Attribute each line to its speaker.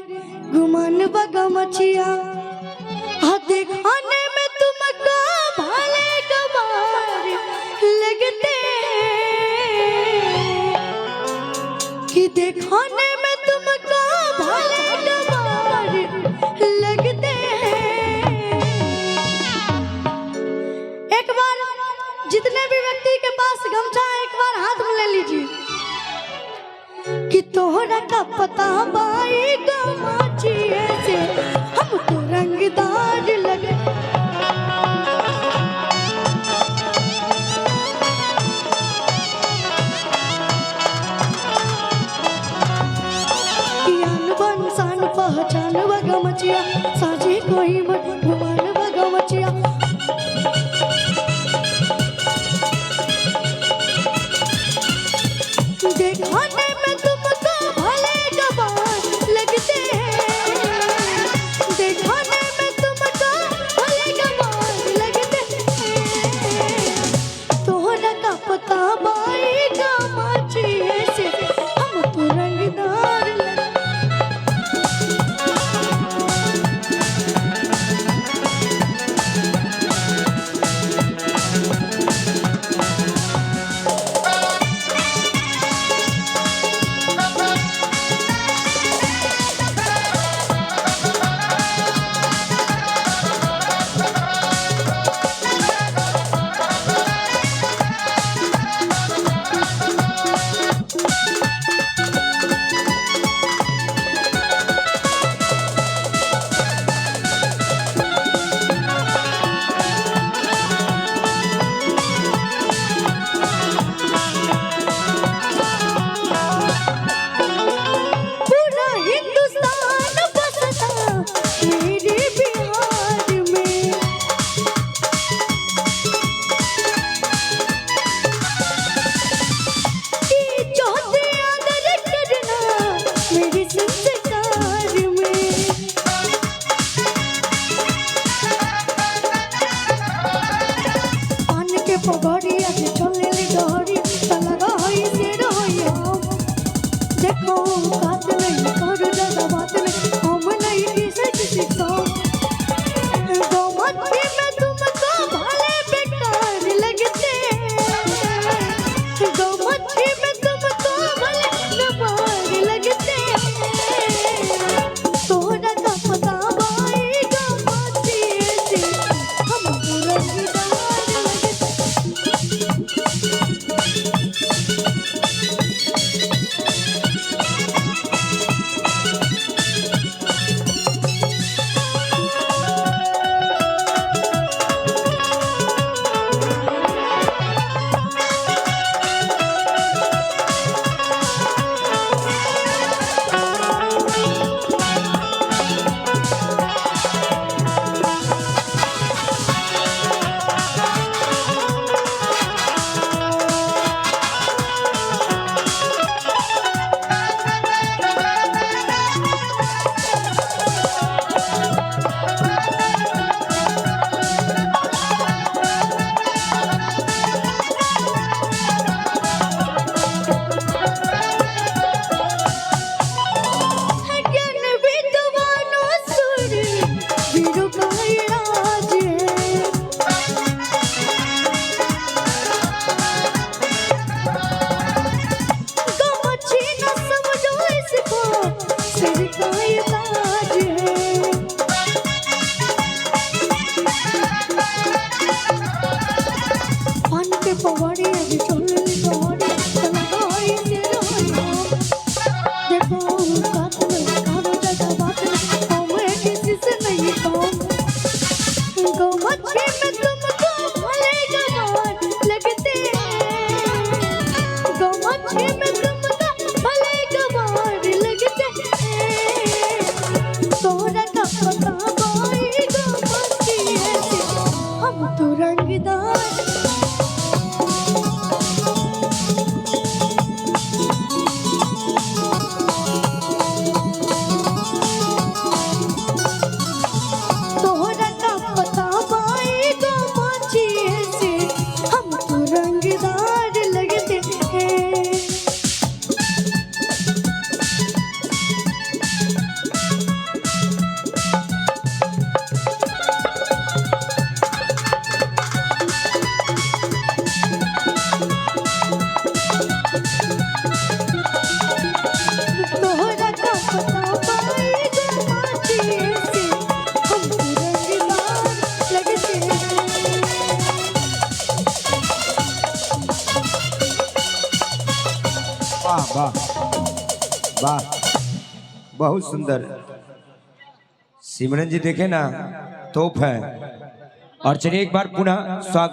Speaker 1: गुमान बगमचिया। हाँ दिखाने में तुमको भले गवार लगते हैं, कि दिखाने में तुमको भले गवार लगते हैं। एक बार जितने भी व्यक्ति के पास गमछा है एक बार हाथ में ले लीजिए कि तोहरा का पता बाई गमाचिए से हम तो रंगदार लगे। कियान बन सान पहचान बगमचिया, साझे कोई मन गुमान बगमचिया। देखने में तुमको भले गवार लगते
Speaker 2: वाह वाह, बहुत सुंदर। सिमरन जी देखे ना, तोप है। और चलिए एक बार पुनः स्वागत।